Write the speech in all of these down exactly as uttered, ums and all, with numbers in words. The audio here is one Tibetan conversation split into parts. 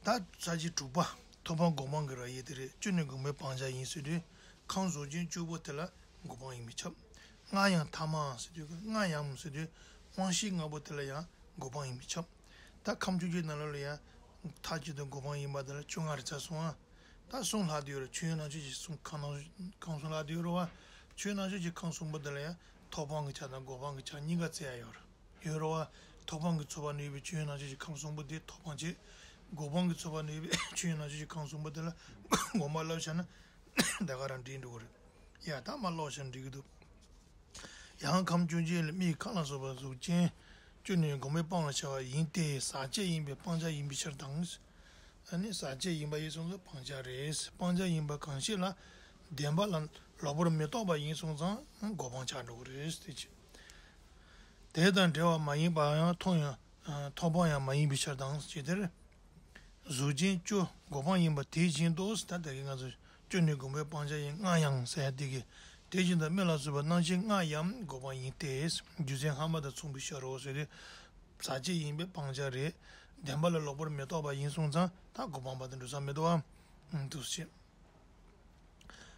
ད་ས་བཅད་དྲུག་པ། ཐོབ་དཔང་གོ་འཕང་གི་ར་ཡིག་དེ་རེད། བཅུ་ནི་དགོངས་པའི་སྤང་བྱ་ཡིན་ཟེར་དུས། ཁམས་གཟུགས་ཅན་བཅུ་པོ་དེ་ལ་གོ་འཕང་ཡིན་པས་ཁྱབ། ལྔ་ཡང་ཐ་མ་ཟེར་དུས། ལྔ་ཡང་ཟེར་དུས། དབང་ཤེས་ལྔ་པོ་དེ་ལ་ཡང་གོ་འཕང་ཡིན་པས་ཁྱབ། ད་ཁམས་བཅུ་བཞི་ནང་ལོགས་ལ་ཡང་མཐའ་གཅིག་ཏུ་གོ་འཕང་ཡིན་པ་དེ་ལ་བཅོ་ལྔ་རེ་ཚར་སོང་ཨ། ད་གསུམ་ལྷག་བསྡད་ཡོད་རེད། ཆོས་དབྱིངས་རྣམ་དཔྱོད་ཀྱི་གསུང་ཁམས་ནང་ཁམས་གསུམ་ལྷག་བསྡད་ཡོད་རེད་བ། ཆོས་དབྱིངས་རྣམ་དཔྱོད་ཀྱི་ཁམས་གསུམ་པོ་དེ་ལ་ཡང་ཐོབ་དཔང་གི་ཆ་དང་གོ་འཕང་གི་ཆ་གཉིས་ཀ་བཙལ་ཡ་ཡོད་རེད། ཡོད་རེད་བ། ཐོབ་དཔང་གི་ཚོགས་པ་ནས་ཡོད་པའི་ཆོས་དབྱིངས་རྣམ་དཔྱོད་ཀྱི་ཁམས་གསུམ་པོ་དེ་ཐོབ་དཔང་བྱེད། གོ་འཕང་གི་ཚོགས་པ་ནས་ཡོད་པའི་ཆོས་དབྱིངས་རྣམ་དཔྱོད་ཀྱི་ཁམས་གསུམ་པོ་དེ་ལ་དགོངས་པ་བསླབ་བྱས་ན་ད་ག་རང་འགྲིག་འགྲོ་གི་རེད། ཡ་ད་མ་ཀློག་བྱས་ན་འགྲིག་གི་འདུག། ཡང་ཁམས་བཅོ་བརྒྱད་ལ་མིག་གི་ཁམས་ལ་སོགས་པ་གཟུགས་ཅན་བཅུ་ནི་གོ་འཕང་སྤང་བར་བྱ་བ་ཡིན་ཏེ། ཟག་བཅས་ཡིན་པས་སྤང་བྱ་ཡིན་པའི་ཕྱིར་དང་། ཨ་ནི་ཟག་བཅས་ཡིན་པ་ཡིན་སོང་ཙང་སྤང་བྱ་རེད། སྤང་བྱ་ཡིན་པ་གང་ཞིག་ལ་བདེན་པ་ལ་ལོག་པར་མི་རྟོག་པ་ཡིན་སོང་ཙང་གོ་འཕང་ཆགས་འགྲོ་གི་རེད་ཟེར་གྱི། དེ་དང་འབྲེལ་བ་མ་ཡིན་པ་ཡང་མཐོང་ཡང་ཐོབ་དཔང་ཡང་མ་ཡིན་པའི་ཕྱིར་དང་ཞེས་དེར། གཟུགས་ཅན་བཅུ་གོ་འཕང་ཡིན་པ་དེ་བཞིན་དུ། ད་ལྟ་གི་ང་ཚོ་བཅུ་ནི་དགོངས་པའི་སྤང་བྱ་ཡིན། ལྔ་ཡང་ཟེར་ཡ་དེ་གི་དེ་བཞིན་དུ་སྨོན་ལ་སོགས་པ་རྣམ་བཞི་ལྔ་ཡང་གོ་འཕང་ཡིན་ཏེ། རྒྱུ་མཚན་སྔ་མ་དང་མཚུངས་པའི་ཕྱིར་རོ་ཟེར་ཏེ། ཟག་བཅས་ཡིན་པས་སྤང་བྱ་རེད། བདེན་པ་ལ་ལོག་པར་མི་རྟོག་པ་ཡིན་སོང་ཙང་ད་གོ་འཕང་བར་དུ་འགྲོ་ས་མི་འདུག་ཨ། འདུག་ཅེས།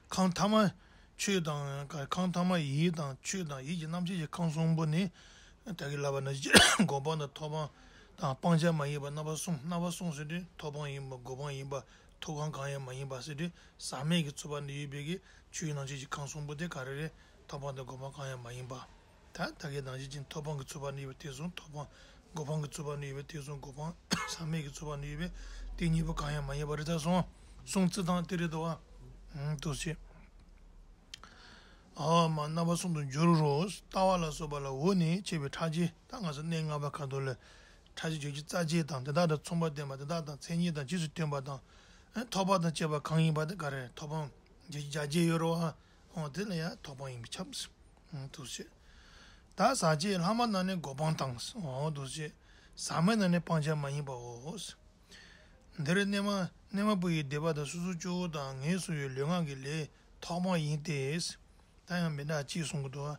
ཁམས་ཐ་མ་ཆོས་དང་། ཁམས་ཐ་མ་ཡིད་དང་ཆོས་དང་ཡིད་ཀྱི་རྣམ་ཤེས་ཀྱི་ཁམས་གསུམ་པོ་ནི། ད་གིན་ལབ་པ་ནང་བཞིན་གོ་འཕང་དང་ཐོབ་དཔང་དང་སྤང་བྱ་མ་ཡིན་པ་རྣམ་པ་གསུམ། རྣམ་པ་གསུམ་ཟེར་དུས་ཐོབ་དཔང་ཡིན་པ། གོ་འཕང་ཡིན་པ། ཐོབ་ཁམས་གང་ཡང་མ་ཡིན་པ་ཟེར་དུས་ཟག་མེད་ཀྱི་ཚོགས་པ་ནི་ཡོད་པའི་གི་ཆོས་ཀྱི་རྣམ་ཤེས་ཀྱི་ཁམས་གསུམ་པོ་དེ་ག་རེ་རེད། ཐོབ་དཔང་དང་གོ་འཕང་གང་ཡང་མ་ཡིན་པ། ད་ད་གིན་ནང་བཞིན་གྱི་ཐོབ་དཔང་གི་ཚོགས་པ་ནི་ཡོད་པ་དེ་གསུམ། ཐོབ་དཔང་གོ་འཕང་གི་ཚོགས་པ་ནི་ཡོད་པ་དེ་གསུམ། གོ་འཕང་ཟག་མེད་ཀྱི་ཚོགས་པ་ནི་ཡོད་པ་དེ་གཉིས་པོ་གང་ཡང་མ་ཡིན་པ་རེད། ད་གསུང་གསུང་ཚིག་དང་དེ་རེད་དོ། ཨ་འདུག་ཅེས། ཨ་མ་རྣམ་པ་གསུམ་དུ་འགྱུར་རོ། ལྟ་བ་ལ་སོགས་པ་ལ་འོ་ནས་ཕྱེ་བའི་ཕྲ་རྒྱས། ད་ང་ཚོ་གནས་ལྔ་པ་ཁ་ཐོག་ལ་ཕྲ་རྒྱས་བརྗོད་བྱ་རྩ་ཆེ་དང་དེ་དག་དང་མཚུངས་པ་ལྡན་པ་དེ་དག་དང་མཚན་ཉིད་དང་རྗེས་སུ་མཐུན་པ་དང་། ཐོབ་པ་དང་བཅས་པ་གང་ཡིན་པ་དེ་ག་རེ། ཐོབ་དཔང་བརྗོད་བྱ་རྒྱ་ཆེ་ཡོད་རོ། ཨ་འོ་དེ་ལ་ཡང་ཐོབ་དཔང་ཡིན་པས་ཁྱབ། འདུག་ཅེས། ད་ཟག་བཅས་ལྷག་མ་རྣམས་ནི་གོ་འཕང་དང་། འོ་འདུག་ཅེས། ཟག་མེད་རྣམས་ནི་སྤང་བྱ་མ་ཡིན་པའོ། འདིར་གནས་མ་གནས་མ་བུ་ཡི་སྡིག་པ་དང་སོ་སོ་སྐྱེ་བོ་དང་ངན་སོང་གི་ལུས་ངག་གི་ལས་ཐོབ་དཔང་ཡིན་ཏེ། ད་ཡང་མི་འདྲ་ཅིག་གསུང་གི་འདུག།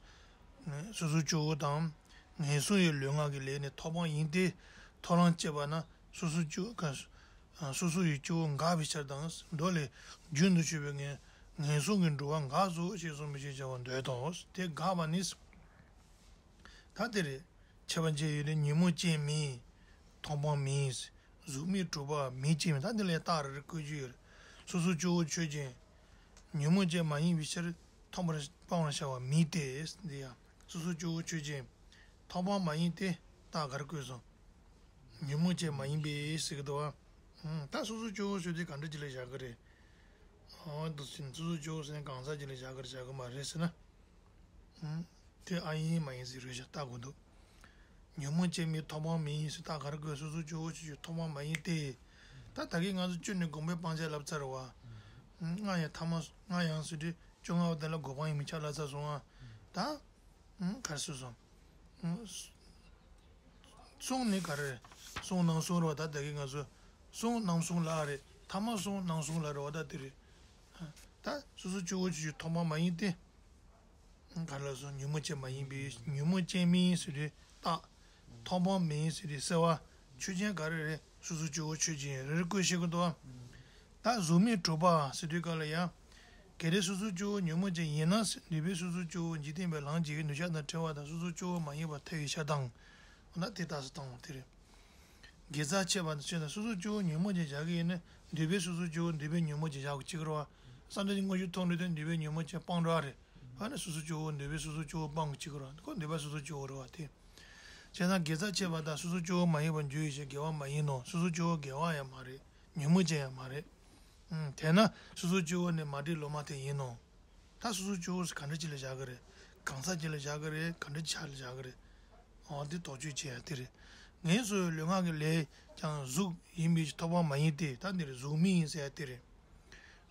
སོ་སོ་སྐྱེ་བོ་དང་ངན་སོང་གི་ལུས་ངག་གི་ལས་ནི་ཐོབ་དཔང་ཡིན་ཏེ། ཐོབ་ལམ་སྐྱེས་པ་ན་སོ་སོ་སྐྱེ་བོ་ག་སོ་སོ་ཡི་སྐྱེ་བོ་འགགས་པའི་ཕྱིར་དང་། མདོ་ལས། རྒྱུན་དུ་ཆུད་པའི་ངན་ངན་སོང་གི་འགྲོ་བ་འགགས་སོ་ཞེས་གསུངས་པའི་ཕྱིར་བྱ་བ་འདོད་དོ། དེ་འགགས་པ་ནི། ད་དེ་རེད། ཁྱད་པར་འབྱེད་ཡུལ་ནི་ཉོན་མོངས་ཅན་མིན། ཐོབ་དཔང་མིན། གཟུགས་མེད་གྲུབ་པ་མིན་ཅན་མིན། ད་འདི་ལ་རྟགས་རེ་རེ་བཀོད་རྒྱུ་ཡོད་རེད། སོ་སོ་སྐྱེ་བོ་ཆོས་ཅན། ཉོན་མོངས་ཅན་མ་ཡིན་པའི་ཕྱིར་ཐོབ་པར་སྤང་བར་བྱ་བ་མིན་ཏེ། འདི་ཡང་སོ་སོ་སྐྱེ་བོ་ཆོས་ཅན། ཐོབ་དཔང་མ་ཡིན་ཏེ། རྟགས་ག་རེ་བཀོད་སོང་། ཉོན་མོངས་ཅན་མ་ཡིན་པས་ཟེར་གི་འདུག་བ། ཨང་། ད་སོ་སོ་སྐྱེ་བོ་ཆོས་ཅན་ག་འདྲ་ཅིག་ལ་བཞག་གི་རེད། ཨང་། འདུག་ཟིན་སོ་སོ་སྐྱེ་བོ་ཟེར་ན་གང་ཟག་ཅིག་ལ་བཞག་གི་རེད་བཞག་གི་མ་རེད་ཟེར་ན། ཨང་། དེ་ཨ་ཡིན་མ་ཡིན་ཟེར་རེད་བཞག་ལྟ་དགོས་འདུག། ཉོན་མོངས་ཅན་མིན་ཐོབ་དཔང་མིན་ཟེར་རྟགས་ག་རེ་བཀོད། སོ་སོ་སྐྱེ་བོ་ཆོས་ཅན་ཐོབ་དཔང་མ་ཡིན་ཏེ། ད་ད་གིན་ང་ཚོ་བཅུ་ནི་དགོངས་པའི་སྤང་བྱ་ལབ་ཚར་བ། ལྔ་ཡང་ཐ་མ་ལྔ་ཡང་ཟེར་དུས་བཅོ་ལྔ་པ་དེ་ལ་གོ་འཕང་ཡིན་མིན་ཆ་ལབ་ཚར་སོང་ཨ། ད། ཨང་། ག་རེ་ཟེར་སོང་། ཨང་། གསུང་ནི་ག་རེ། གསུང་རྣམ་གསུམ་རེད་བ། ད་ད་གིན་ང་ཚོ་གསུང་རྣམ་གསུམ་ལབ་རེད། ཐ་མ་གསུང་རྣམ་གསུམ་ལབ་རེད་བ། ད་དེ་རེད། ད་སོ་སོ་སྐྱེ་བོ་ཆོས་ཅན་ཐོབ་དཔང་མ་ཡིན་ཏེ། ག་རེ་ལབ་སོང་། ཉོན་མོངས་ཅན་མ་ཡིན་པས། ཉོན་མོངས་ཅན་མིན་ཟེར་དུས་རྟགས། ཐོབ་དཔང་མིན་ཟེར་དུས་སེལ་བ། ཆོས་ཅན་ག་རེ་རེད། སོ་སོ་སྐྱེ་བོ་ཆོས་ཅན་རེ་རེ་བཀོད་ཤེས་དགོས་འདུག་བ། ད་གཟུགས་མེད་གྲུབ་པ་ཟེར་དུས་སྐབས་ལ་ཡང་། གལ་ཏེ་སོ་སོ་སྐྱེ་བོ་ཉོན་མོངས་ཅན་ཡིན་ན། འདུས་པའི་སོ་སོ་སྐྱེ་བོ་འཇིག་རྟེན་པའི་ལམ་གྱི་གདུལ་བྱ་དང་བྲལ་བ་དང་སོ་སོ་སྐྱེ་བོ་མ་ཡིན་པར་ཐལ་བའི་ཕྱིར་དང་། འོ་ན་དེ་རྟགས་སུ་བཏང་བ་དེ་རེད། དགེ་རྩ་ཆད་པ་དང་ཆོས་དང་སོ་སོ་སྐྱེ་བོ་ཉོན་མོངས་ཅན་བཞག་གི་ཡིན་ན། འདུས་པའི་སོ་སོ་སྐྱེ་བོ་འདུས་པའི་ཉོན་མོངས་ཅན་བཞག་གི་གཅིག་རེད་བ། བསམ་གཏན་གྱི་དངོས་གཞི་མཐོང་འགྲོ་དུས་འདུས་པའི་ཉོན་མོངས་ཅན་སྤང་འགྲོ་བ་རེད། ཨ་ནི་སོ་སོ་སྐྱེ་བོ་འདུས་པའི་སོ་སོ་སྐྱེ་བོ་སྤང་གི་གཅིག་རེད་བ། ཁོ་འདུས་པ་སོ་སོ་སྐྱེ་བོ་རེད་བ་དེ། བྱས་ཙང་དགེ་རྩ་ཆད་པ་དང་སོ་སོ་སྐྱེ་བོ་མ་ཡིན་པར་འགྱུར་བའི་ཕྱིར་དགེ་བ་མ་ཡིན་ནོ། སོ་སོ་སྐྱེ་བོ་དགེ་བ་ཡང་མ་རེད། ཉོན་མོངས་ཅན་ཡང་མ་རེད། ཨང་། དེས་ན་སོ་སོ་སྐྱེ་བོ་ནི་མ་འདྲིས་ལོ་མ་དེ་ཡིན་ནོ། ད་སོ་སོ་སྐྱེ་བོ་ཟེར་ག་འདྲ་ཅིག་ལ་བཞག་གི་རེད། གང་ཟག་ཅིག་ལ་བཞག་གི་རེད། ག་འདྲ་ཅིག་ལ་བཞག་གི་རེད། འོ་འདི་དོགས་གཅོད་བྱེད་ཡ་དེ་རེད། ངན་སོང་གི་ལུས་ངག་གི་ལས་ཀྱང་གཟུགས་ཡིན་པའི་ཐོབ་དཔང་མ་ཡིན་ཏེ། ད་འདིར་གཟུགས་མེད་ཡིན་ཟེར་ཡ་དེ་རེད།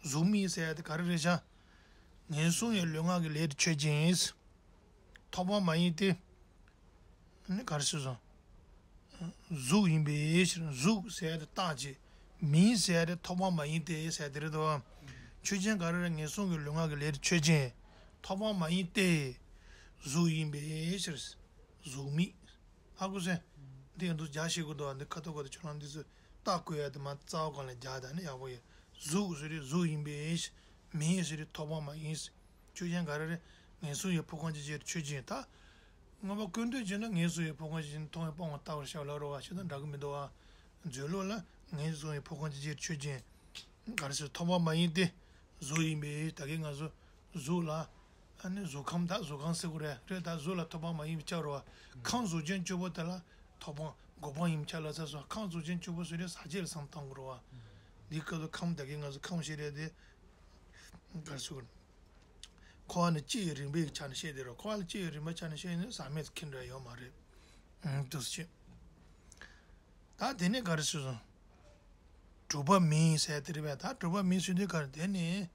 གཟུགས་མེད་ཟེར་ཡ་དེ་ག་རེ་རེད་ཤག། ངན་སོང་གི་ལུས་ངག་གི་ལས་དེ་ཆོས་ཅན། ཐོབ་དཔང་མ་ཡིན་ཏེ། ནི་ག་རེ་ཟེར་སོང་། གཟུགས་ཡིན་པའི་ཕྱིར། གཟུགས་ཟེར་ཡ་དེ་རྟགས་ཀྱིས། མིན་ཟེར་ཡ་དེ་ཐོབ་དཔང་མ་ཡིན་ཏེ་ཟེར་ཡ་དེ་རེད་དོ། ཆོས་ཅན་ག་རེ་རེད། ངན་སོང་གི་ལུས་ངག་གི་ལས་དེ་ཆོས་ཅན། ཐོབ་དཔང་མ་ཡིན་ཏེ། གཟུགས་ཡིན་པའི་ཕྱིར། གཟུགས་མེད། ཧ་གོ་སོང་། འདི་ཡང་འདུག་རྒྱག་ཤེས་དགོས་འདུག་བ། འདི་ཁ་ཐོག་ག་དེ་ཁྱོད་རང་འདི་ཚོ་ རྟགས་བཀོད་ཡ་དེ་མ་རྩ་བ་གང་ལ་རྒྱག་ད་ནི་ཡག་པོ་ཡོད། གཟུགས་ཟེར་དུས་གཟུགས་ཡིན་པས། མིང་ཟེར་དུས་ཐོབ་དབང་མ་ཡིན། ཆོས་ཅན་ག་རེ་རེད། ངེས་བཟུང་བའི་འཕོ་འགྱུར་ཅན་ཆོས་ཅན་ད། མངོན་པ་ཀུན་བཏུས་ཅན་ན་ངེས་བཟུང་བའི་འཕོ་འགྱུར་ཅན་མཐོང་བས་སྤང་བ་ལྟ་བུར་ཤར་བ་ལ་རོ་བ་ཞེས་དང་འདྲ་གི་མི་འདུག་བ། མཛོད་ལུགས་ལ་ངེས་བཟུང་བའི་འཕོ་འགྱུར་ཅན་ཆོས་ཅན། ག་རེ་ཟེར་ཐོབ་དབང་མ་ཡིན་ཏེ། གཟུགས་ཡིན་པས་ད་གིན་ང་ཚོ་གཟུགས་ལ། ཨ་ནི་གཟུགས་ཁམས་ད་གཟུགས་ཁམས་ཟེར་དགོས་རེད་རེད་ད་གཟུགས་ལ་ཐོབ་དབང་མ་ཡིན་པའི་ཆ་རོ་བ། ཁམས་གཟུགས་ཅན་བཅུ་པོ་དེ་ལ་ཐོབ་དབང་འགོག་པ་ཡིན་པའི་ཆ་ལ་ཚ་སོ་ཁམས་གཟུགས་ཅན་བཅུ་པོ་ཟེར་དུས་ཟག་བཅས་ལ་བསམ་བཏང་དགོས་རོ་བ། འདིའི་སྐབས་སུ་ཁམས་ད་གིན་ང་ཚོ་ཁམས་ཤེས་རེད་དེ། ག་རེ་ཟེར་དགོས་རེད། འཁོར་བ་ནི་སྐྱེ་བའི་རིམ་པའི་ཆ་ནས་བཤད་དེ་རེད། འཁོར་བ་ལ་སྐྱེ་བའི་རིམ་པ་ཆ་ནས་བཤད་ནས་ཟག་མེད་ཁྱིམ་འདྲ་ཡོད་མ་རེད། ཨང་། འདུག་སེ་བྱེད། ད་དེ་ནས་ག་རེ་ཟེར་སོང་། གྲུབ་པ་མིན་ཟེར་དེ་རེད་པས། ད་གྲུབ་པ་མིན་ཟེར་དུས་ག་རེ་དེ་ནི།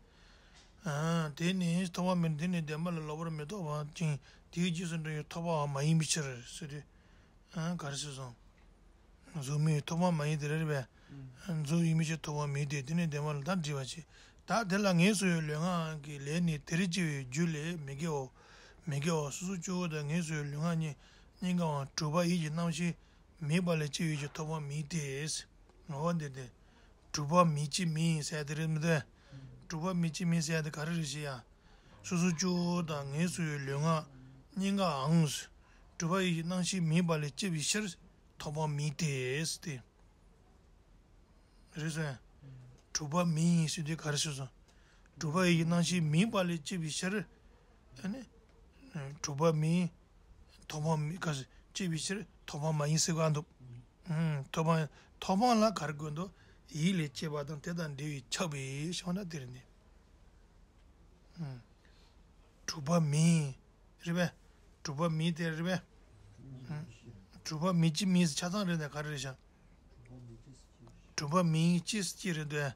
ཨ། དེ་ནི་ཐོབ་པ་མིན་དེ་ནི་བདེན་པ་ལ་ལོག་པར་མི་རྟོག་པ་ཅིང་དེའི་རྗེས་སུ་འགྲོ་བའི་ཐོབ་པ་མ་ཡིན་པའི་ཕྱིར་ཟེར་དུས། ཨ། ག་རེ་ཟེར་སོང་། གཟུགས་མིན་ཐོབ་དབང་མ་ཡིན་དེ་རེད་པས། གཟུགས་ཡིན་མིན་ཕྱིར་ཐོབ་དབང་མིན་ཏེ་དེ་ནི་བདེན་པ་ལ་ད་འདྲི་བ་བྱེད། ད་དེ་ལ་ངེས་སུ་ཡོད་ལུས་ངག་གི་ལས་ནི་དེར་སྐྱེ་བའི་རྒྱུ་ལས་མི་སྐྱེའོ། མི་སྐྱེའོ་སོ་སོ་སྐྱེ་བོ་དང་ངེས་སུ་ཡོད་ལུས་ངག་གཉིས་གཉིས་ཀའང་གྲུབ་པ་ཡིད་ཀྱི་རྣམ་ཤེས་མིན་པ་ལས་སྐྱེ་བའི་རྒྱུ་ཐོབ་དབང་མིན་ཏེ། འོ་འདི་སྟེ། གྲུབ་པ་མིན་སྐྱེ་མིན་ཟེར་དེ་རེད་མི་འདུག་གྲུབ་པ་མིན་སྐྱེ་མིན་ཟེར་དེ་ག་རེ་རེད་ཞེ་ཡ། སོ་སོ་སྐྱེ་བོ་དང་ངེས་སུ་ཡོད་ལུས་ངག་གཉིས་ཀའང་། གྲུབ་པ་ཡིད་ཀྱི་རྣམ་ཤེས་མིན་པ་ལས་སྐྱེ་བའི་ཕྱིར་ཐོབ་དབང་མིན་ཏེ་སྟེ། རེད་སོང་། གྲུབ་པ་མིན་ཟེར་དུས་ག་རེ་ཟེར་སོང་། གྲུབ་པ་ཡིད་ཀྱི་རྣམ་ཤེས་མིན་པ་ལས་སྐྱེ་བའི་ཕྱིར། ཨ་ནི། གྲུབ་པ་མིན། ཐོབ་དབང་མིན་ག་ཟེར་སྐྱེ་བའི་ཕྱིར་ཐོབ་དབང་མ་ཡིན་ཟེར་ག་འདུག་ཐོབ་དབང་ཐོབ་དབང་ལ་ག་རེ་དགོས་འདུག་ཡིད་ལས་སྐྱེས་པ་དང་དེ་དང་འབྲེལ་བའི་ཁྱབ་པའི་བྱུང་ན་དེ་རེད་ནི། གྲུབ་པ་མིན། རེད་པས། གྲུབ་པ་མིན་ཏེ་རེད་པས། གྲུབ་པ་མིན་སྐྱེ་མིན་ཆ་ཚང་རེད་ན་ག་རེ་རེད་ཤག་གྲུབ་པ་མིན་སྐྱེ་སྐྱེ་རེད་འདོད།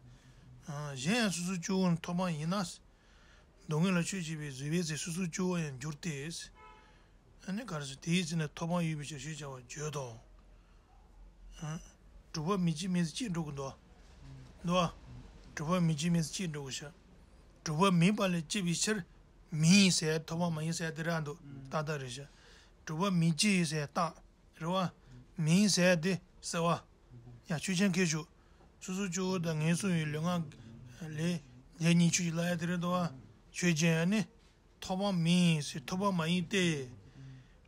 གཞན་ཡང་སོ་སོ་སྐྱེ་བོ་ཐོབ་དབང་ཡིན་ན། སྡུག་བསྔལ་ལ་ཆོས་བྱེད་པའི་བཟོད་པས་ཟེར་སོ་སོ་སྐྱེ་བོ་ཡང་འགྱུར་ཏེ། ཨ་ནི་ག་རེ་ཟེར་དེའི་ཚེ་ན་ཐོབ་དབང་ཡོད་པའི་ཕྱིར་ཞེས་བྱ་བ་བརྗོད་དོ། གྲུབ་པ་མིན་སྐྱེ་མིན་སྐྱེ་འགྲོ་གི་འདུག་འདུག་གྲུབ་པ་མིན་སྐྱེ་མིན་སྐྱེ་འགྲོ་གི་ཤག་གྲུབ་པ་མིན་པ་ལས་སྐྱེ་བའི་ཕྱིར། མིན་ཟེར་ཐོབ་དབང་མ་ཡིན་ཟེར་དེ་རང་འདུག་ཏག་ཏག་རེད་ཤག་གྲུབ་པ་མིན་སྐྱེ་ཟེར་རྟགས། རེད་བ། མིན་ཟེར་དེ་གསལ་བ། ཡང་ཆོས་ཅན་མཁས་ཞུ། སོ་སོ་སྐྱེ་བོ་དང་ངེས་སུ་ཡོད་ལུས་ངག་ལས་ལས་གཉིས་ཆོས་ཀྱི་ལ་ཡ་དེ་རེད་དོ། ཆོས་ཅན་ཡང་ནི། ཐོབ་དབང་མིན་ཟེར་ཐོབ་དབང་མ་ཡིན་ཏེ།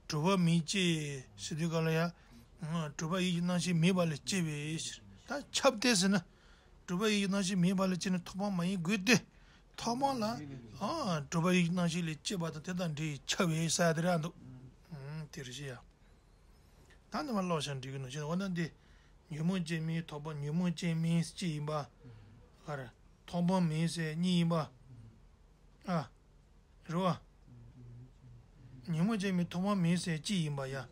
གྲུབ་པ་མིན་སྐྱེ་ཟེར་དུས་ག་ལ་ཡ། གྲུབ་པ་ཡིད་ཀྱི་རྣམ་ཤེས་མིན་པ་ལས་སྐྱེ་བའི་ཕྱིར། ད་ཁྱབ་སྟེ་ཟེར་ན། གྲུབ་པ་ཡིད་ཀྱི་རྣམ་ཤེས་མིན་པ་ལས་སྐྱེ་ན་ཐོབ་དབང་མ་ཡིན་དགོས་ཏེ། ཐོབ་དབང་ལ། གྲུབ་པ་ཡིད་ཀྱི་རྣམ་ཤེས་ལས་སྐྱེས་པ་དང་དེ་དང་འབྲེལ་བའི་ཁྱབ་པའི་ས་ཡ་དེ་རེད་འདུག་དེ་རེད་ཤེས་ཡ། ད་འདི་མ་ཀློག་བྱ་འགྲིག་གི་ནོ་ཞེ་ན་འོ་ན་འདི། ཉོན་མོངས་ཅན་མིན་ཐོབ་དབང་ཉོན་མོངས་ཅན་མིན་སྐྱེ་ཡིན་པ། ག་རེ། ཐོབ་དབང་མིན་ཟེར་གཉིས་ཡིན་པ། ཨ། རེད་བ། ཉོན་མོངས་ཅན་མིན་ཐོབ་དབང་མིན་ཟེར་སྐྱེ་ཡིན་པ་ཡ།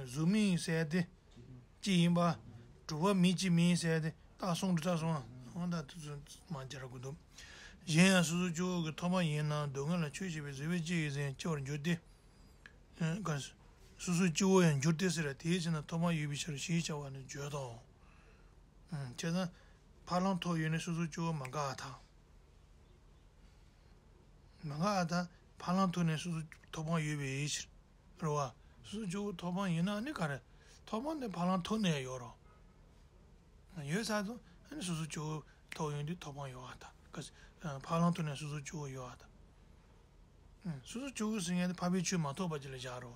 གཟུགས་མིན་ཟེར་དེ། སྐྱེ་ཡིན་པ། གྲུབ་པ་མིན་སྐྱེ་མིན་ཟེར་དེ་རྟགས་གསུམ་རེ་རྟགས་གསུམ་ཨང་ད་དུ་ཚོད་མ་སྦྱར་དགོས་འདུག་གཞན་ཡང་སོ་སོ་སྐྱེ་བོ་གི་ཐོབ་དབང་ཡིན་ན་སྡུག་བསྔལ་ལ་ཆོས་བྱེད་པའི་བཟོད་པས་སྐྱེ་བའི་ཚེ་སྐྱེ་བར་འགྱུར་ཏེ། ག་སོ་སོ་སྐྱེ་བོ་ཡང་འགྱུར་ཏེ་ཟེར་དེའི་ཚེ་ན་ཐོབ་དབང་ཡོད་པའི་ཕྱིར་ཞེས་བྱ་བ་ནི་བརྗོད་དོ། བྱས་ཙང་ཕ་ལམ་ཐོབ་ཡོད་ནས་སོ་སོ་སྐྱེ་བོ་མ་འགག་ཨ་ཐག་མ་འགག་ཨ་ཐག་ཕ་ལམ་ཐོབ་ནས་སོ་སོ་ཐོབ་དབང་ཡོད་པའི་ཕྱིར། རེད་བ། སོ་སོ་སྐྱེ་བོ་ཐོབ་དབང་ཡིན་ན་ནི་ག་རེ། ཐོབ་དབང་དེ་ཕ་ལམ་ཐོབ་ནས་ཡོད་རོ། ཡོད་ས་དུ་ཨ་ནི་སོ་སོ་སྐྱེ་བོ་ཐོབ་ཡོང་དུས་ཐོབ་དབང་ཡོད་བ་ད་ག་ཕ་ལམ་ཐོབ་ནས་སོ་སོ་སྐྱེ་བོ་ཡོད་བ་ད། སོ་སོ་སྐྱེ་བོ་ཟེར་མཁན་དེ་འཕགས་པའི་ཆོས་མ་ཐོབ་པ་ཅིག་ལ་བཞག་རོ།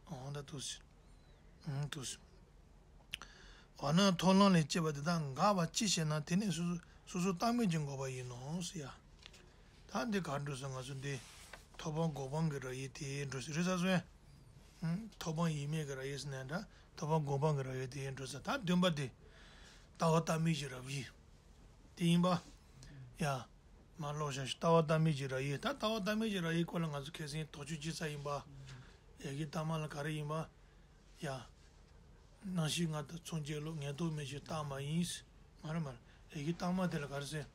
འོ་ད་འདུག་སེ། འདུག་སེ། འོ་ན་ཐོབ་ལམ་ལས་སྐྱེས་པ་དེ་དག་འགགས་པ་ཅི་ཞེ་ན་དེ་ནི་སོ་སོ་སོ་སོ་བརྟགས་མིན་གྱི་འགོག་པ་ཡིན་ནོ་ཟེར་ཡ། ད་འདི་གར་འགྲོ་ཟེར་ང་ཚོ་འདི། ཐོབ་དབང་འགོག་པའི་རང་ཡུལ་དེ་འགྲོ་ཟེར་རེད་ས་སོ་ཡ། ཐོབ་དབང་ཡིན་མིན་གྱི་རང་ཡུལ་ཟེར་ནའང་འདྲ་ཐོབ་དབང་འགོག་པའི་རང་ཡུལ་དེ་འགྲོ་ཟེར་ད་བདུན་པ་དེ། ལྟ་བ་བརྟགས་མིན་གྱི་རང་ཡུལ། དེ་ཡིན་པ། ཡ། མ་ཀློག་བྱ་ཞིག་ལྟ་བ་བརྟགས་མིན་གྱི་རང་ཡུལ་ད་ལྟ་བ་བརྟགས་མིན་གྱི་རང་ཡུལ་སྐོར་ལ་ང་ཚོ་ཁ་སང་དོགས་གཅོད་བྱས་ཚར་ཡིན་པ། ཡ་གི་བརྟགས་མ་ལ་ག་རེ་ཡིན་པ། ཡ། རྣམ་ཤེས་ལྔ་དང་མཚུངས་གཅིག་ལོ་ངན་རྟོག་མེད་ཅིང་རྟགས་མ་ཡིན། མ་རེད་མ་རེད་ཡ་གི་བརྟགས་མ་དེ་ལ་ག་རེ་ཟེར།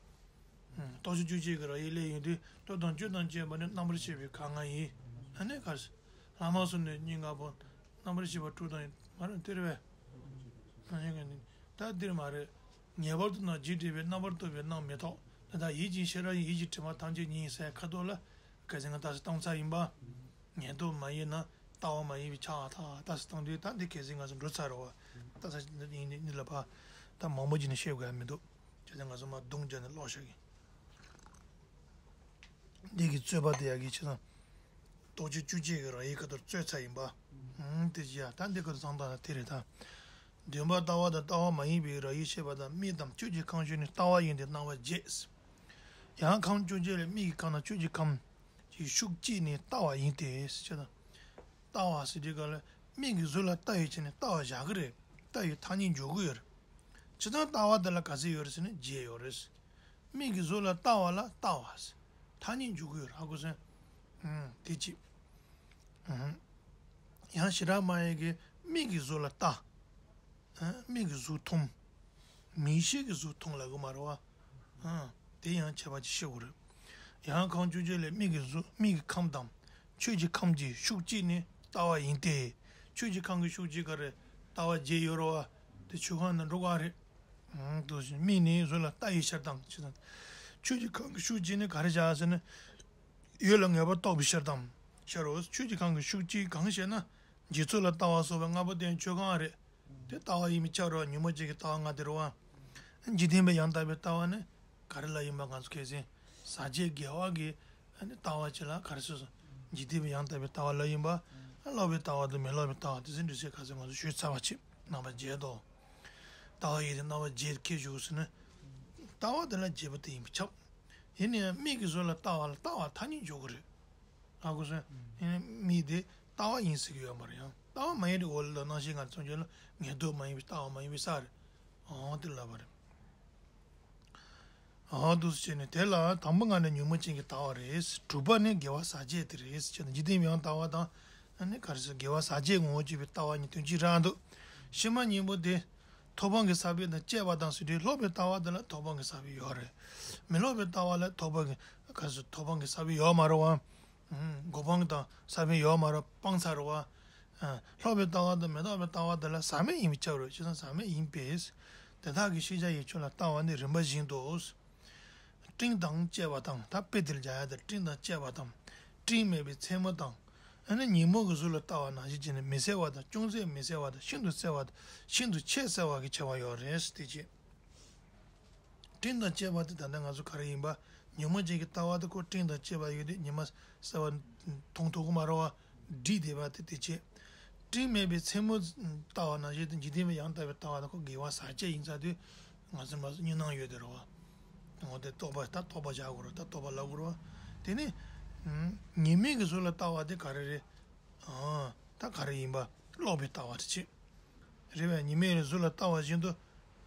རྟོགས་བྱ་བཅུ་གཅིག་གི་རང་ཡུལ་ལས་ཡིན་དུས་ལྟོ་དང་བཅུད་དང་བཅས་པ་ནི་རྣམ་པར་ཤེས་པའི་ཁ་ལྔ་ཡིན། ཨ་ནི་ག་རེ་ཟེར། ལྷག་མ་གསུམ་ནི་གཉིས་ལྔ་པོ། རྣམ་པར་ཤེས་པ་དྲུག་དང་ཡིན། མ་རེད་དེ་རེད་པས། ད་འདིར་མ་རེད། ངེས་པར་དུ་ན་རྗེས་འབྲེལ་བའི་རྣམ་པར་རྟོག་པའི་རྣམ་མི་རྟོག་ད་ལྟ་ཡིད་ཀྱི་ཤེས་རབ་ཡིན་ཡིད་ཀྱི་དྲི་མ་ཐམས་ཅད་ཉིད་ཟེར་ཁ་དོག་ལ་གལ་སྲིད་ང་ལྟ་ས་བཏང་ཚར་ཡིན་པ། ངན་རྟོག་མ་ཡིན་ན་ལྟ་བ་མ་ཡིན་པའི་ཆ་ཨ་ཐག་ལྟ་ས་བཏང་དུས་ད་འདི་གལ་སྲིད་ང་ཚོ་འགྲོ་ཚར་རོ་བ། ལྟ་ས་ཡིན་ནི་ལ་ཕ། ད་ ད་མང་པོ་བྱས་ནས་བཤད་དགོས་ཡ་མི་འདུག་བྱས་ཙང་ང་ཚོ་མར་རྡུང་བྱས་ནས་ཀློག་བཞག་གི། འདི་གི་རྩོད་པ་དེ་ཡ་གི་བྱས་ཙང་། རྟོགས་བརྗོད་བཅུ་གཅིག་གི་རང་ཡིག་ཁ་ཐོར་རྩོད་ཚར་ཡིན་པ། ཧུམ། དེ་བཞིན་ཡ་ད་འདི་ཁ་ཐོར་བསམ་སྟངས་ལ་དེ་རེད་ད། བདེན་པར་ལྟ་བ་དང་ལྟ་བ་མ་ཡིན་པའི་རང་ཡིག་བཤད་པ་དང་། མིག་དང་ཆོས་ཀྱི་ཁམས་གཞན་ནི་ལྟ་བ་ཡིན་ཏེ་སྣང་བ་བརྒྱད། ཡང་ཁམས་བཅོ་བརྒྱད་ལས་མིག་གི་ཁམས་དང་ཆོས་ཀྱི་ཁམས་ཀྱི་ཤུགས་གཅིག་ནི་ལྟ་བ་ཡིན་ཏེ་ཟེར་ད། ལྟ་བ་ཟེར་དུས་ག་ལ་མིག་གིས་གཟུགས་ལ་ལྟ་ཡོད་ཅེ་ནས་ལྟ་བ་བཞག་གི་རེད། ལྟ་ཡོད་ཐ་སྙད་འཇོག་གི་ཡོད་རེད། བྱས་ཙང་ལྟ་བ་དེ་ལ་ག་ཚད་ཡོད་རེད་ཟེར་ན་བརྒྱད་ཡོད་རེད། མིག་གིས་གཟུགས་ལ་ལྟ་བ་ལ་ལྟ་བ་ཟེར་ཐ་སྙད་འཇོག་གི་ཡོད་རེད། ཧ་གོ་སོང་། ཨུམ། དེ་གཅིག་ཨུམ། ཡང་ཞེ་དྲག་མ་ཡིན་གྱི་མིག་གིས་གཟུགས་ལ་ལྟ། ཨ། མིག་གིས་གཟུགས་མཐོང་། མིག་ཤེས་ཀྱིས་གཟུགས་མཐོང་ལབ་གི་མ་རེད་བ། ཨ། དེ་ཡང་ཁྱད་པར་ཅིག་ཤེས་དགོས་རེད། ཡང་ཁམས་བཅོ་བརྒྱད་ལས་མིག་གི་གཟུགས་མིག་གི་ཁམས་དང་ཆོས་ཀྱི་ཁམས་ཀྱི་ཤུགས་གཅིག་ནི་ལྟ་བ་ཡིན་ཏེ། ཆོས་ཀྱི་ཁམས་ཀྱི་ཤུགས་གཅིག་ག་རེ་ལྟ་བ་བརྒྱད་ཡོད་རེད་བ། དེ་ཆོས་ཁམས་ནང་འགྲོ་ག་རེད། ཨང་། དུ་མིག་ནི་གཟུགས་ལ་ལྟ་ཡི་ཕྱིར་དང་ཅེས་དང་། ཆོས་ཀྱི་ཁམས་ཀྱི་ཤུགས་གཅིག་ནི་ག་རེ་བྱ་ཟེར་ན། ཡུལ་ལ་ངེས་པར་རྟོགས་པའི་ཕྱིར་དང་། ཕྱིར་རོ། ཆོས་ཀྱི་ཁམས་ཀྱི་ཤུགས་གཅིག་གང་ཞེ་ན། འཇིག་ཚོགས་ལ་ལྟ་བ་སོགས་པའི་ལྔ་པོ་དེ་ཆོས་ཁམས་རེད། དེ་ལྟ་བ་ཡིན་པས་ཁྱབ་རོ། ཉོན་མོངས་ཅན་གྱི་ལྟ་བ་ལྔ་དེ་རེད་བ། འཇིག་རྟེན་པའི་ཡང་དག་པའི་ལྟ་བ་ནི་ག་རེ་ལ་ཡིན་པ་ང་ཚོ་ཁས་ཟིན། ཟག་བཅས་དགེ་བ་གི་ལྟ་བ་ཅིག་ལ་ག་རེ་ཟེར་སོང་། འཇིག་རྟེན་པའི་ཡང་དག་པའི་ལྟ་བ་ལ་ཡིན་པ། ལོག་པའི་ལྟ་བ་དང་མི་ལོག་པའི་ལྟ་བ་དེ་ཚོའི་འགྲེལ་བཤད་ག་ཚོད་ང་ཚོ་ཞུས་ཚར་བ་ཅིག་རྣམ་པ་བརྒྱད་དོ། ལྟ་བ་ཡིན་ཏེ་རྣམ་པ་བརྒྱད་ཁས་ཞུགས་ཟེར་ན། ལྟ་བ་དེ་ལ་བརྒྱད་པོ་དེ་ཡིན་པས་ཁྱབ། ཡིན་ནའང་མིག་གིས་གཟུགས་ལ་ལྟ་བ་ལ་ལྟ་བ་ཐ་སྙད་འཇོག་གི་རེད། ཧ་གོ་སོང་། ཡིན་ནའང་མིག་དེ་ལྟ་བ་ཡིན་ཟེར་གི་ཡོད་མ་རེད། ཡང་ལྟ་བ་མ་ཡིན་རེད། འོ་ལ་སྣང་ཞེན་ལྔ་མཚོན་བྱེད་ལ་ངེས་ལྡོག་མ་ཡིན་པའི་ལྟ་བ་མ་ཡིན་པའི་ས་རེད། འོ་དེ་ལབ་པ་རེད། འོ་འདུག་སེ་བྱས་ནས་དེ་ལ་དང་པོ་ལྔ་ནི་ཉོན་མོངས་ཅན་གྱི་ལྟ་བ་རེད། དྲུག་པ་ནི་དགེ་བ་ཟག་བཅས་དེ་རེད། ཅེས་ནི་འཇིག་རྟེན་པའི་ཡང་ལྟ་བ་དང་། ཨ་ནི་ག་རེ་ཟེར། དགེ་བ་ཟག་བཅས་ངོ་བོར་གྱུར་པའི་ལྟ་བ་གཉིས་དོན་གཅིག་རང་འདུག་ཕྱི་མ་གཉིས་པོ་དེ། ཐོབ་དབང་གི་ས་བོན་དང་བཅས་པ་དང་ཟེར་དུས་ལོག་པའི་ལྟ་བ་དེ་ལ་ཐོབ་དབང་གི་ས་བོན་ཡོད་རེད། མི་ལོག་པའི་ལྟ་བ་ལ་ཐོབ་དབང་གི་ག་རེ་ཟེར། ཐོབ་དབང་གི་ས་བོན་ཡོད་མ་རེད་བ། ཨུམ། གོ་འཕང་དང་ས་བོན་ཡོད་མ་རེད། སྤངས་ཚར་རེད་བ། ཨ། ལོག་པའི་ལྟ་བ་དང་མི་ལོག་པའི་ལྟ་བ་དེ་ལ་ཟག་མེད་ཡིན་པས་ཁྱབ་རེད། བྱས་ཙང་ཟག་མེད་ཡིན་པས། དེ་དག་གི་ཤེས་བྱ་ཡིན་ཕྱོགས་ལ་ལྟ་བ་ནི་རིམ་པ་བཞིན་དུ། སྤྲིན་དང་བཅས་པ་དང་། ད་དཔེ་དེ་ལ་སྦྱར་ཡ་དེ་སྤྲིན་དང་བཅས་པ་དང་། སྤྲིན་མེད་པའི་མཚན་མོ་དང་། ཨ་ནི་ཉིན་མོ་གི་གཟུགས་ལ་ལྟ་བ་ནང་བཞིན་བྱས་ནས་མི་གསལ་བ་དང་། ཅུང་ཟད་མི་གསལ་བ་དང་། ཤིན་ཏུ་གསལ་བ་དང་། ཤིན་ཏུ་ཆེས་གསལ་བ་གི་ཁྱད་པར་ཡོད་རེད་དེ་བྱས། སྤྲིན་དང་བཅས་པ་དེ་ད་ལྟ་ང་ཚོ་ག་རེ་ཡིན་པ། ཉོན་མོངས་ཅན་གྱི་ལྟ་བ་དེ་ཁོ་སྤྲིན་དང་བཅས་པ་ཡོད་དུས་ཉི་མ་གསལ་བ་མཐོང་ཐུབ་ཀྱི་མ་རེད་བ། སྒྲིབ་བསྡད་པ་དེ་དེ་བྱས། སྤྲིན་མེད་པའི་མཚན་མོ་ལྟ་བ་ནང་བཞིན་དུ་འཇིག་རྟེན་པའི་ཡང་དག་པའི་ལྟ་བ་དེ་ཁོ་དགེ་བ་ཟག་བཅས་ཡིན་ཚར་དུས་ང་ཚོ་མ་གཉིས་སྣང་ཡོད་དེ་རེད་བ། འོ་དེ་རྟོག་པ་ད་རྟོག་པ་བཞག་དགོས་རེད། ད་རྟོག་པ་ལབ་དགོས་རེད་བ། དེ་ནས་ཉི་མའི་གི་གཟུགས་ལ་ལྟ་བ་དེ་ག་རེ་རེད། ཨ། ད་ག་རེ་ཡིན་པ། ལོག་པའི་ལྟ་བ་རེད་ཅེས། རེད་པས། ཉི་མའི་གཟུགས་ལ་ལྟ་བ་བཞིན་དུ།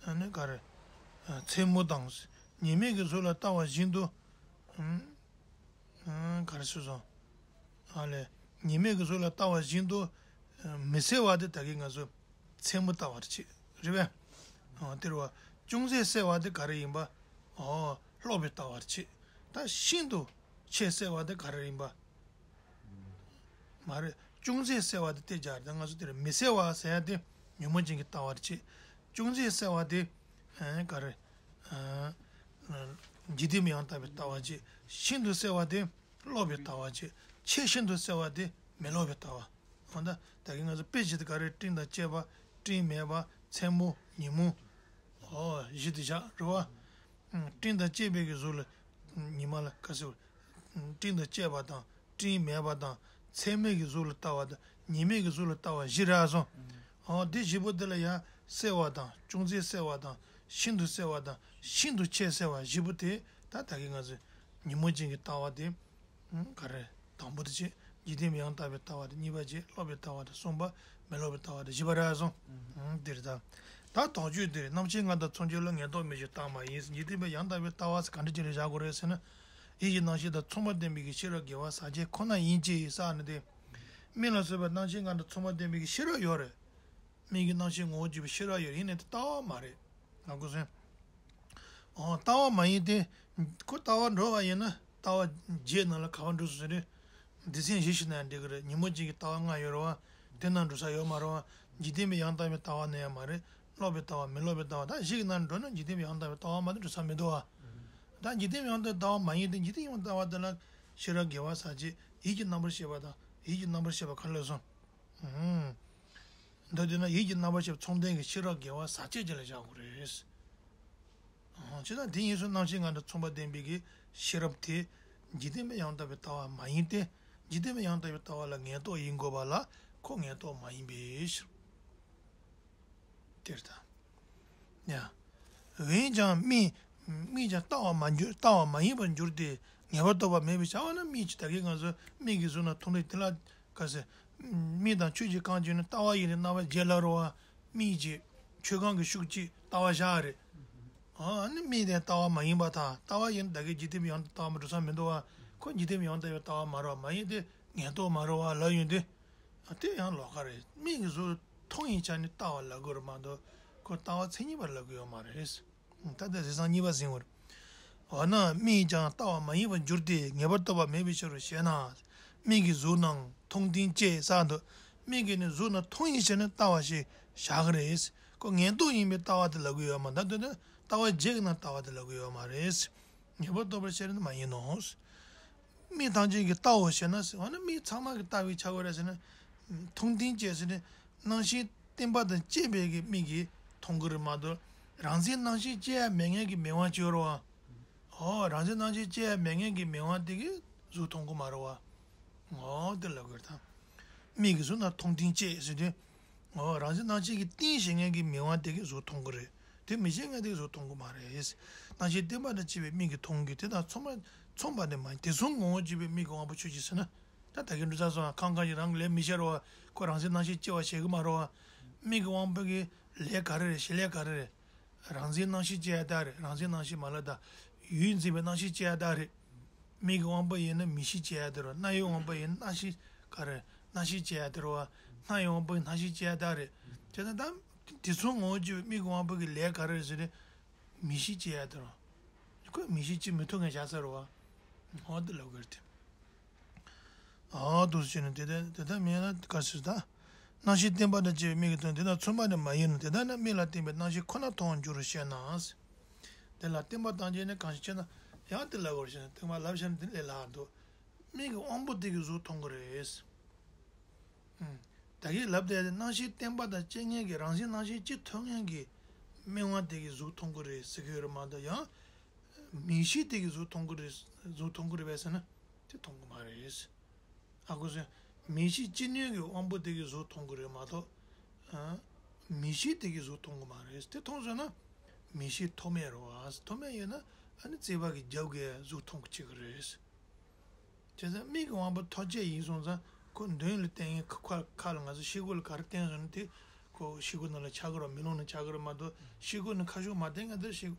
ཨ་ནི་ག་རེ། ཨ། མཚན་མོ་དང་། ཉི་མའི་གཟུགས་ལ་ལྟ་བ་བཞིན་དུ། ཨ། ཨ། ག་རེ་ཟེར་སོང་། ཨ་ལས། ཉི་མའི་གཟུགས་ལ་ལྟ་བ་བཞིན་དུ། ཨ། མི་གསལ་བ་དེ་ད་གིན་ང་ཚོ་མཚན་མོ་ལྟ་བ་རེད་ཅེས། རེད་པས། ཨ། དེ་རེད་བ། ཅུང་ཟད་གསལ་བ་དེ་ག་རེ་ཡིན་པ། ཨོ། ལོག་པའི་ལྟ་བ་རེད་ཅེས། ད་ཤིན་ཏུ་ཆེས་གསལ་བ་དེ་ག་རེ་ཡིན་པ། མ་རེད། ཅུང་ཟད་གསལ་བ་དེ་དེ་སྦྱར་ཏེ་ང་ཚོ་དེར་མི་གསལ་བ་ཟེར་ཡ་དེ་ཉོན་མོངས་ཅན་གྱི་ལྟ་བ་རེད་ཅེས། ཅུང་ཟད་གསལ་བ་དེ། ཨ། ག་རེ། ཨ། འཇིག་རྟེན་པའི་ཡང་དག་པའི་ལྟ་བ་བྱས། ཤིན་ཏུ་གསལ་བ་དེ་ལོག་པའི་ལྟ་བ་བྱས། ཆེས་ཤིན་ཏུ་གསལ་བ་དེ་མི་ལོག་པའི་ལྟ་བ། འོ་ད་ད་གིན་ང་ཚོ་དཔེ་བཞི་དེ་ག་རེ། སྤྲིན་དང་བཅས་པ། སྤྲིན་མེད་པ། མཚན་མོ། ཉིན་མོ། ཨོ། བཞི་དེ་བཞག་རེད་བ། ཨ། སྤྲིན་དང་བཅས་པའི་གི་གཟུགས་ལ། ཉི་མ་ལ་ག་ཟེར། སྤྲིན་དང་བཅས་པ་དང་། སྤྲིན་མེད་པ་དང་། མཚན་མོའི་གི་གཟུགས་ལ་ལྟ་བ་དང་། ཉི་མའི་གི་གཟུགས་ལ་ལྟ་བ་བཞི་རེད་སོང་། ཨོ། འདི་བཞི་པོ་འདི་ལ་ཡང་གསལ་བ་དང་། ཅུང་ཟད་གསལ་བ་དང་། ཤིན་ཏུ་གསལ་བ་དང་། ཤིན་ཏུ་ཆེས་གསལ་བ་བཞི་པོ་དེ་ད་ད་གིན་ང་ཚོས་ཉོན་མོངས་ཅན་གྱི་ལྟ་བ་དེ། ཨང་། ག་རེ། དང་པོ་དེ་བྱས། འཇིག་རྟེན་པའི་ཡང་དག་པའི་ལྟ་བ་དེ་གཉིས་པ་བྱས། ལོག་པའི་ལྟ་བ་དེ་གསུམ་པ། མི་ལོག་པའི་ལྟ་བ་དེ་བཞི་པ་རེད་སོང་། ཨང་། འདིར་ད། ད་དོགས་གཅོད་འདིར། རྣམ་མཁྱེན་ལྔ་དང་མཚོན་བྱེད་ལ་ངེས་ལྡོག་མེད་ཅིང་རྟག་མ་ཡིན། འཇིག་རྟེན་པའི་ཡང་དག་པའི་ལྟ་བ་ཟེར་ག་འདྲ་ཅིག་ལ་བཞག་དགོས་རེད་ཟེར་ན། ཡིད་ཀྱི་རྣམ་ཤེས་དང་མཚུངས་པར་ལྡན་པའི་གི་ཤེས་རབ་དགེ་བ་ཟག་བཅས་ཁོ་ན་ཡིན་གྱི་ཟེར་ནི་དེ། མིག་ལ་སོགས་པའི་རྣམ་མཁྱེན་ལྔ་དང་མཚུངས་པར་ལྡན་པའི་གི་ཤེས་རབ་ཡོད་རེད། མིག་གི་རྣམ་ཤེས་ངོ་བོར་གྱུར་པའི་ཤེས་རབ་ཡོད་རེད། ཡིན་ནའི་དེ་ལྟ་བ་མ་རེད། ཧ་གོ་སོང་། ཨོ། ལྟ་བ་མ་ཡིན་ཏེ། ཁོ་ལྟ་བ་འགྲོ་བ་ཡིན་ན་ལྟ་བ་བརྒྱད་ནང་ལ་ག་པར་འགྲོ་སོང་ཟེར་ན། སྡེ་ཚན་བཞི་ཞིག་ན་འགྲིག་གི་རེད། ཉོན་མོངས་ཅན་གྱི་ལྟ་བ་ལྔ་ཡོད་རེད་བ། དེ་ནང་འགྲོ་ས་ཡོད་མ་རེད་བ། འཇིག་རྟེན་པའི་ཡང་དག་པའི་ལྟ་བ་ནི་ཡང་མ་རེད། ལོག་པའི་ལྟ་བ། མི་ལོག་པའི་ལྟ་བ། ད་བཞི་གི་ནང་འགྲོ་ན་འཇིག་རྟེན་པའི་ཡང་དག་པའི་ལྟ་བ་མ་གཏོགས་འགྲོ་ས་མི་འདུག་བ། ད་འཇིག་རྟེན་པའི་ཡང་དག་པའི་ལྟ་བ་མ་ཡིན་ཏེ། འཇིག་རྟེན་པའི་ཡང་དག་པའི་ལྟ་བ་དེ་ལ་ཤེས་རབ་དགེ་བ་ཟག་བཅས་ཡིད་ཀྱི་རྣམ་པར་ཤེས་པ་དང་། ཡིད་ཀྱི་རྣམ་པར་ཤེས་པ་ག་རེ་ལབ་སོང་། ཨང་། མདོར་བསྡུས་ན་ཡིད་ཀྱི་རྣམ་པར་ཤེས་པ་མཚུངས་ལྡན་གྱི་ཤེས་རབ་དགེ་བ་ཟག་བཅས་ཀྱི་ལ་བཞག་དགོས་རེད། ཨང་། ཇི་ལྟར་དེ་གཉིས་སུ་རྣམ་ཤེས་ལྔ་དང་མཚུངས་པ་ལྡན་པའི་གི་ཤེས་རབ་དེ་འཇིག་རྟེན་པའི་ཡང་དག་པའི་ལྟ་བ་མ་ཡིན་ཏེ། འཇིག་རྟེན་པའི་ཡང་དག་པའི་ལྟ་བ་ལ་ངེས་རྟོགས་ཡིན་དགོས་པ་ལ་ཁོ་ངེས་རྟོགས་མ་ཡིན་པའི་ཕྱིར། དེ་ལྟར། ཡ། འོན་ཀྱང་མིག་མིག་ཀྱང་ལྟ་བ་མ་འགྱུར་ལྟ་བ་མ་ཡིན་པར་འགྱུར་ཏེ་ངེས་པར་རྟོགས་པ་མེད་པའི་ཕྱིར། འོ་ན་མིག་ཅིག་ད་གིན་ང་ཚོ་མིག་གིས་གཟུགས་རྣམས་མཐོང་དུས་དེ་ལ་ག་ཟེར། མིག་དང་ཆོས་ཀྱི་རྐང་རྗེས་ནི་ལྟ་བ་ཡིན་ཏེ་རྣམ་པར་རྒྱལ་ལ་རོ་བ། མིག་ཅིག་ཆོས་རྐང་གི་ཤུགས་ཀྱིས་ལྟ་བ་བཞག་རེད། ཨ་ནི་མིག་དེ་ལྟ་བ་མ་ཡིན་པར་ཐལ། ལྟ་བ་ཡིན་ད་གིན་འཇིག་རྟེན་པའི་ཡང་དག་ལྟ་བ་མ་འགྲོ་ས་མི་འདུག་བ། ཁོ་འཇིག་རྟེན་པའི་ཡང་དག་པའི་ལྟ་བ་མ་རེད་བ། མ་ཡིན་ཏེ་ངེས་རྟོགས་མ་རེད་བ་ལབ་ཡོང་དུས། ཨ་དེ་ཡང་ལོགས་ཀ་རེད། མིག་གིས་གཟུགས་མཐོང་བའི་ཆ་ནས་ལྟ་བ་ལབ་དགོས་རེད་མ་གཏོགས་ཁོ་ལྟ་བ་མཚན་ཉིད་པ་ལབ་དགོས་ཡོད་མ་རེད། ད་ལྟ་ཟེར་སང་གཉིས་པ་ཟིན་བར། འོ་ན་མིག་ཀྱང་ལྟ་བ་མ་ཡིན་པར་འགྱུར་ཏེ་ངེས་པར་རྟོགས་པ་མེད་པའི་ཕྱིར་རོ་ཞེ་ན། མིག་གིས་གཟུགས་རྣམས་མཐོང་བརྟེན་བཅས་ཟེར་འདུག་མིག་གིས་ནི་གཟུགས་རྣམས་མཐོང་བའི་ཕྱིར་ནི་ལྟ་བ་ཞེས་བཞག་གི་རེད། ཁོ་ངེས་རྟོགས་ཡིན་པའི་ལྟ་བ་དེ་ལབ་ཀྱི་ཡོད་མ་རེད། ད་དོན་དུ་ལྟ་བ་བརྒྱད་ཀྱི་ནང་ལྟ་བ་དེ་ལབ་ཀྱི་ཡོད་མ་རེད། ངེས་པར་རྟོགས་པའི་ཕྱིར་ནི་མ་ཡིན་ནོ། མིག་ཐམས་ཅད་ཀྱིས་ལྟའོ་ཞེ་ན་ཟེར་བ་ནི་མིག་ཚང་མ་གིས་ལྟ་བའི་ཆ་གོ་རེད་ཟེར་ན། མཐོང་བརྟེན་བཅས་ཟེར་ནས་རྣམ་ཤེས་བརྟེན་པ་དང་བཅས་པའི་གི་མིག་གིས་མཐོང་གི་རེད་མ་གཏོགས་རང་མཚན་རྣམ་ཤེས་སྐྱེ་ཡ་མེད་མཁན་གྱི་མིག་དབང་ཅིག་ཡོད་རེད་བ། ཨོ་རང་མཚན་རྣམ་ཤེས་སྐྱེ་ཡ་མེད་མཁན་གྱི་མིག་དབང་དེ་གིས་གཟུགས་མཐོང་གི་མ་རེད་བ། ཨོ་དེ་ལབ་དགོས་རེད་ད། མིག་གིས་གཟུགས་རྣམས་མཐོང་བརྟེན་བཅས་ཟེར་དུས། ཨོ་རང་བཞིན་སྣང་བྱེད་ཀྱི་རྟེན་བྱེད་མཁན་གྱི་མིག་དབང་དེ་གིས་གཟུགས་མཐོང་གི་རེད། དེ་མི་བྱེད་མཁན་དེ་གིས་གཟུགས་མཐོང་གི་མ་རེད། སྣང་ཤས་བརྟེན་པ་དང་བཅས་པའི་མིག་གིས་མཐོང་གི་དེ་དང་མཚུངས་པ་མཚུངས་པ་ནི་མ་ཡིན། དེ་མཚུངས་ངོ་བོར་གྱུར་པའི་མིག་གི་དབང་པོ་ཆོས་ཅན་ཟེར་ན། ད་ད་གིན་འགྲོ་ས་སོང་ཁང་ཁང་ཞིག་རང་གི་ལས་མི་བྱེད་རོ། ཁོ་རང་བཞིན་སྣང་ཤས་སྐྱེ་བ་བྱེད་གི་མ་རོ། མིག་གི་དབང་པོ་གི་ལས་ག་རེ་རེད། བྱེད་ལས་ག་རེ་རེད། རང་བཞིན་སྣང་ཤས་སྐྱེ་ཡ་དག་རེད། རང་བཞིན་སྣང་ཤས་མ་ལ་ད། ཡུལ་འཛིན་པའི་སྣང་ཤས་སྐྱེ་ཡ་དག་རེད། མིག་གི་དབང་པོ་ཡིན་ན་མིག་ཤས་སྐྱེ་ཡ་དེ་རོ། རྣ་བའི་དབང་པོ་ཡིན་ན་རྣ་ཤས་ག་རེ། རྣ་ཤས་སྐྱེ་ཡ་དེ་རོ། སྣ་ཡི་དབང་པོ་ཡིན་ན་སྣ་ཤས་སྐྱེ་ཡ་དག་རེད། དེ་ན་ད་དེ་མཚུངས་ངོ་བོར་གྱུར་པའི་མིག་གི་དབང་པོ་གི་ལས་ག་རེ་རེད་ཟེར་ན། མིག་ཤས་སྐྱེ་ཡ་དེ་རོ། ཁོས་མིག་ཤས་སྐྱེ་མི་ཐུབ་མཁན་བཞག་ས་རོ། འོ་དེ་ལབ་དགོས་རེད་དེ། ཨ་འདུག་སེ་བྱས་ནས་དེ་ལྟར་དེ་ལྟར་མིན་ན་ག་ཟེར་ད། སྣང་ཤས་བརྟེན་པ་དང་བཅས་པའི་མིག་གི་དོན་དེ་དང་མཚུངས་པ་ནི་མ་ཡིན་ནོ། དེ་ལྟར་ན་མིག་ལ་བརྟེན་པའི་སྣང་ཤས་ཁོ་ན་མཐོང་བར་འགྱུར་རོ་ཞེ་ན། དེ་ལ་བརྟེན་པ་དང་བཅས་ནས་གང་ཞིག་ཅེ་ན། ཡང་དེ་ལབ་དགོས་རེད་ཞེ་ན་དེ་མ་ལབ་བྱས་ན་དེ་ལས་སླ་བ་འདུག་མིག་གི་དབང་པོ་དེ་གིས་གཟུགས་མཐོང་གི་རེད། ཨུམ། ད་གིན་ལབ་བསྡད་དེ་སྣང་ཤས་བརྟེན་པ་དང་བཅས་མཁན་གྱི་རང་བཞིན་སྣང་ཤས་སྐྱེ་ཐུབ་མཁན་གྱི་མིག་དབང་དེ་གིས་གཟུགས་མཐོང་གི་རེད་ཟེར་གྱི་ཡོད་རེད་མ་གཏོགས་ཡང་། མིག་ཤས་དེ་གིས་གཟུགས་མཐོང་གི་རེད། གཟུགས་མཐོང་གི་རེད་པས་ཟེར་ན། དེ་མཐོང་གི་མ་རེད། ཨ་ཁུ་སོན། མིག་ཤས་ཅི་ནུས་ཀྱི་དབང་པོ་དེ་གིས་གཟུགས་མཐོང་གི་རེད་མ་གཏོགས། ཨ། མིག་ཤས་དེ་གིས་གཟུགས་མཐོང་གི་མ་རེད། དེ་མཐོང་སོང་ན། མིག་ཤས་མཐོ་དམན་རེད་བ། མཐོ་དམན་ཡོད་ན་ཨ་ནི་རྩིས་པ་གི་རྒྱབ་གིས་གཟུགས་མཐོང་གི་བྱེད་ཀྱི་རེད། བྱས་ཙང་མིག་གི་དབང་པོ་མཐོ་ཆེ་ཡིན་སོང་ཙང་ཁོ་མདུན་ལ་བསྟན་ཡིན་ཁ་ཁ་ཁ་ལ་ང་ཚོ་ཤེལ་སྒོ་ལ་ག་རེ་བསྟན་སོང་ན་དེ་ཁོ་ཤེལ་སྒོ་ནང་ལ་ཆགས་ཀྱི་རེད་བ། མེ་ལོང་ནང་ཆགས་ཀྱི་རེད་མ་གཏོགས་ཤེལ་སྒོ་ནང་ཁ་ཤུགས་མ་བསྟན་ན་དེ་ཤེལ་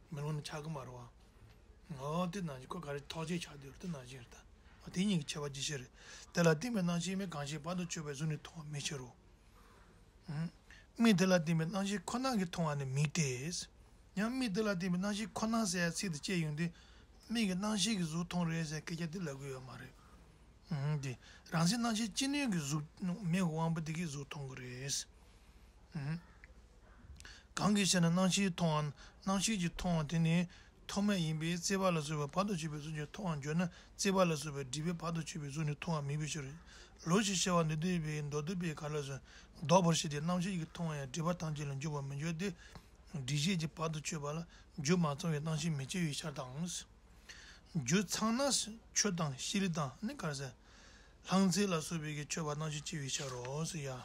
མེ་ལོང་ནང་ཆགས་ཀྱི་མ་རེད་བ། འོ་དེ་ནང་བཞིན་ཁོ་ག་རེ་ཐོགས་བཅས་ཆགས་བསྡད་ཡོད་རེད། དེ་ནང་བཞིན་རེད་ད། འོ་དེ་གཉིས་ཀྱི་ཁྱད་པར་ཅི་ཞིག་རེད། དེ་ལ་བརྟེན་པའི་སྣང་ཤས་མིག་གང་ཞིག་བར་དུ་གཅོད་པའི་གཟུགས་ནི་མཐོང་བ་མེད་ཕྱིར་རོ། ཨུམ། མིག་དེ་ལ་བརྟེན་པའི་སྣང་ཤས་ཁོ་ན་གིས་མཐོང་བ་ནི་མིག་སྟེ། ཡང་མིག་དེ་ལ་བརྟེན་པའི་སྣང་ཤས་ཁོ་ན་ཟེར་ཡ་ཚིག་དེ་བཅད་ཡོང་དུས། མིག་གིས་སྣང་ཤས་ཀྱིས་གཟུགས་མཐོང་རེད་ཟེར་སྐད་ཆ་དེ་ལབ་ཀྱི་ཡོད་མ་རེད། ཨུམ། དེ་རང་བཞིན་སྣང་ཤས་ཅི་ནུས་ཀྱི་གཟུགས་མིག་གི་དབང་པོ་དེ་གིས་གཟུགས་མཐོང་གི་རེད། ཨུམ། གང་གིས་ཤེ་ན་སྣང་ཤས་མཐོང་བ། སྣང་ཤས་ཀྱིས་མཐོང་བ་དེ་ནི་མཐོ་དམན་ཡིན་པས་རྩིས་པ་ལ་སོགས་པའི་བར་དུ་གཅོད་པའི་གཟུགས་ཀྱིས་མཐོང་བར་འགྱུར་ན། རྩིས་པ་ལ་སོགས་པའི་སྒྲིབ་པས་བར་དུ་གཅོད་པའི་གཟུགས་ནི་མཐོང་བ་མེད་པའི་ཕྱིར། ལོག་ཅིང་ཤེས་པ་ནི་འདོད་པའི་མདོར་བསྡུས་པའི་ག་ལ་སོགས་ལྡོག་པར་བྱེད་དེ་རྣམ་ཤེས་ཀྱིས་མཐོང་བ་ཡང་སྒྲིབ་པ་ཐམས་ཅད་ལ་འཇུག་པར་མི་འགྱུར་ཏེ། སྒྲིབ་བྱེད་ཀྱི་བར་དུ་གཅོད་པ་ལ་རྒྱུ་མ་ཚང་བའི་རྣམ་ཤེས་མི་སྐྱེ་བའི་ཕྱིར་དང་། རྒྱུ་ཚང་ན་ཆུ་དང་ཤེལ་དང་ནི་ག་རེ་ཟེར། ལྷང་ཚེར་ལ་སོགས་པའི་གི་ཆོད་པ་རྣམ་ཤེས་སྐྱེ་བའི་ཕྱིར་རོ་ཟེར་ཡ།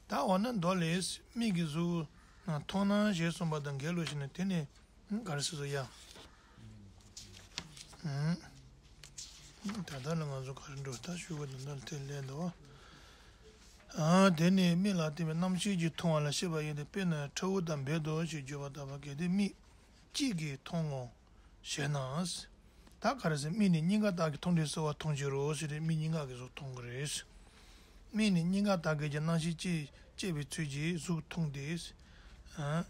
ད་འོ་ན་མདོ་ལས་མིག་གིས་གཟུགས་མཐོང་ན་ཞེས་གསུངས་པ་དང་འགལ་ལོ་ཞེ་ན་དེ་ནི་ག་རེ་ཟེར་ཟེར་ཡ། ད་ལྟ་ལ་ང་ཚོ་ག་རེ་འགྲོ་ད་ཞུ་བ་དང་ལྟར་དེ་ལས་འདུག་ཨ་དེ་ནི་མིག་ལ་བརྟེན་པའི་རྣམ་ཤེས་ཀྱིས་མཐོང་བ་ལ་ཤེས་པ་ཡིན་ཏེ། དཔེར་ན་ཁྲ་བོ་དང་སྦལ་དུ་ཞེས་བརྗོད་པ་ལྟ་བུ། གལ་ཏེ་མིག་གཅིག་གིས་མཐོང་ངོ་། ཞེ་ན། ད་ག་རེ་ཟེར། མིག་ནི་སྙིང་ག་དག་གིས་མཐོང་དུས་གསལ་བར་མཐོང་ཕྱིར་རོ་ཟེར་ཏེ་མིག་སྙིང་ག་གིས་གཟུགས་མཐོང་གི་རེད། མིག་ནི་སྙིང་ག་དག་གི་རྣམ་ཤེས་ཀྱིས་སྐྱེད་པའི་ཚུལ་གྱིས་གཟུགས་མཐོང་སྟེ། ཨ།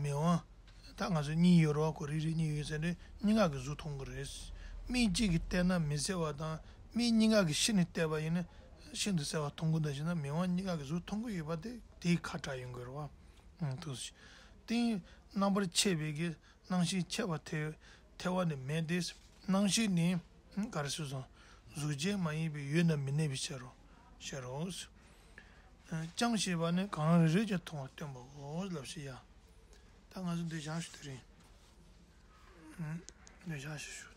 མིག་དབང་། ད་ང་ཚོ་གཉིས་ཡོད་རོགས་ཁོ་རིགས་རིགས་གཉིས་ཡོད་ཟེར་ཏེ་སྙིང་ག་གིས་གཟུགས་མཐོང་གི་རེད། མིག་གཅིག་གིས་བལྟས་ན་མི་གསལ་བ་དང་མིག་སྙིང་ག་གིས་ཤིན་ཏུ་བལྟས་པ་ཡིན་ན་ཤིན་ཏུ་གསལ་བར་མཐོང་གི་འདུག་ཞེ་ན་མིག་དབང་སྙིང་ག་གིས་གཟུགས་མཐོང་གི་ཡོད་པ་དེ་དེའི་ཁ་གྲགས་ཡོང་གི་རེད་བ། ཨང་། དུ། དེ་རྣམ་པར་ཕྱེ་བའི་གི་སྣང་ཤས་ཁྱད་པར་ཐལ་ཐལ་བ་ནི་མེད་དེ། སྣང་ཤས་ནི་ག་རེ་ཟེར་སོང་། གཟུགས་ཅན་མ་ཡིན་པའི་ཡུལ་ན་མི་གནས་པའི་ཕྱིར་རོ། ཕྱིར་རོ། ཅང་ཞེས་པ་ནི་གང་རིགས་རིགས་ཀྱང་མཐོང་བར་སྟོན་པའོ་ལབ་ཞེས་ཡ། ད་ང་ཚོ་འདི་བཞག་ཞུ་དེ་རིང་། འདི་བཞག་ཞུ་ཞུ།